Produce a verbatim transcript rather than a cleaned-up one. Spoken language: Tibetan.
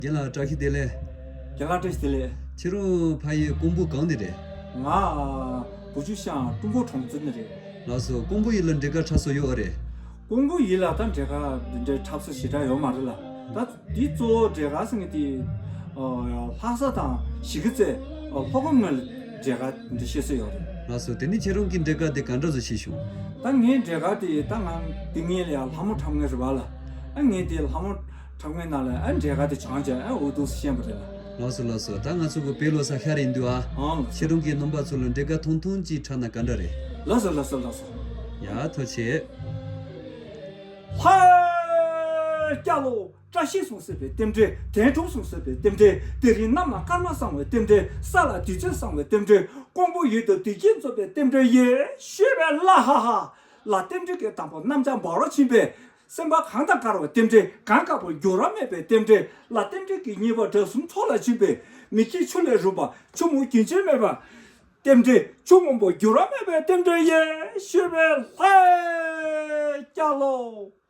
རྒན་ལགས་བཀྲ་ཤིས་བདེ་ལེགས། རྒན་ལགས་བཀྲ་ཤིས་བདེ་ལེགས། ཁྱེད་རང་ཕ་ཡུལ་ཀོང་པོ་གང་ནས་རེད། ང་བུ་ཆུ་ཤང་ཀྲུང་གོ་གྲོང་ཚོ་ནས་རེད། ལགས་སོ། ཀོང་པོ་ཡུལ་ལ་འབྲས་དཀར་འཁྲབ་ས་ཡོད་རེད། ཀོང་པོ་ཡུལ་ལ་ད་འབྲས་དཀར་འདི་འདྲའི་འཁྲབ་ས་ཞེ་དྲག་ཡོད་མ་རེད་ལ། ད་འདི་གཙོ་བོ་འབྲས་དཀར་ཟེར་མཁན་དེ་ལྷ་ས་དང་གཞིས་ཀ་རྩེ་ལྷོ་ཁ་ངོས་ལ་འབྲས་དཀར་འདི་བཤད་སྲོལ་ཡོད་རེད། ལགས་སོ། དེ་ནས་ཁྱེད་རང་གིས་འབྲས་དཀར་དེ་ག་འདྲ་བཟོ་ཤེས་བྱུང་། ད་ངས་འབྲས་དཀར་དེ་ད་ང་འདི་ངས་ལ་ཡ་ལྷ་མོ་འཁྲབ་མཁན་རེད་པ་ལ། ཨ་ངས་དེ་ལྷ་མོ་འཁྲབ་མཁན་ནང་ལ་ཨ་འབྲས་དཀར་དེ་སྦྱངས་བྱས་ཨ་འུ་ཐུག་སེ་ཤེས་པ་རེད་ལ། ལགས་སོ་ལགས་སོ། ད་ང་ཚོ་གི་དཔེ་ཀློག་ས་ཤར་ཡིན་དུས་ཨ། ཨང་། ཁྱེད་རང་གིས་རྣམ་པ་ཚོ་ལ་འབྲས་དཀར་ཐུང་ཐུང་ཅིག་འཁྲབ་ན་ག་འདྲ་རེད། ལགས་སོ་ལགས་སོ་ལགས་སོ། ཡ་ཐུགས་རྗེ་ཆེ། ཧའེ། སྐྱ་ལོ། བཀྲ་ཤིས་སོང་ཟེར་བའི་རྟེན་འབྲེལ། དོན་གྲུབ་སོང་ཟེར་བའི་རྟེན་འབྲེལ། དེ་རིང་གནམ་ལ་སྐར་མ་བསང་བའི་རྟེན་འབྲེལ། ས་ལ་དུས་ཚོད་བསང་བའི་རྟེན་འབྲེལ། ཀོང་པོ་ཡུལ་དུ་དུས་ཆེན་རྩོད་པའི་རྟེན་འབྲེལ་ཡིན། ཤོད་པའི་ལ་ཧ་ཧ། ལ་རྟེན་འབྲེལ་གྱི་དང་པོ་གནམ་ལྕགས་འབར་བ་ཕྱིན་པས། སེམས་པ་གངས་དང་དཀར་བའི་རྟེན་འབྲེལ། གངས་དཀར་པོ་འགྱུར་བ་མེད་པའི་རྟེན་འབྲེལ། ལ་རྟེན་འབྲེལ་གྱི་གཉིས་པ་དགྲ་གསུམ་ཚོགས་ལ་ཕྱིན་པས། མི་ཁྱི་ཆུ་ལས་རུབ་པ། ཆུ་མོ་རྒྱུན་ཆད་མེད་པ། རྟེན་འབྲེལ། ཆུ་སྔོན་པོ་འགྱུར་བ་མེད་པའི་རྟེན་འབྲེལ་ཡིན། ཤོད་པའི་ལྷའི་སྐྱ་ལོ།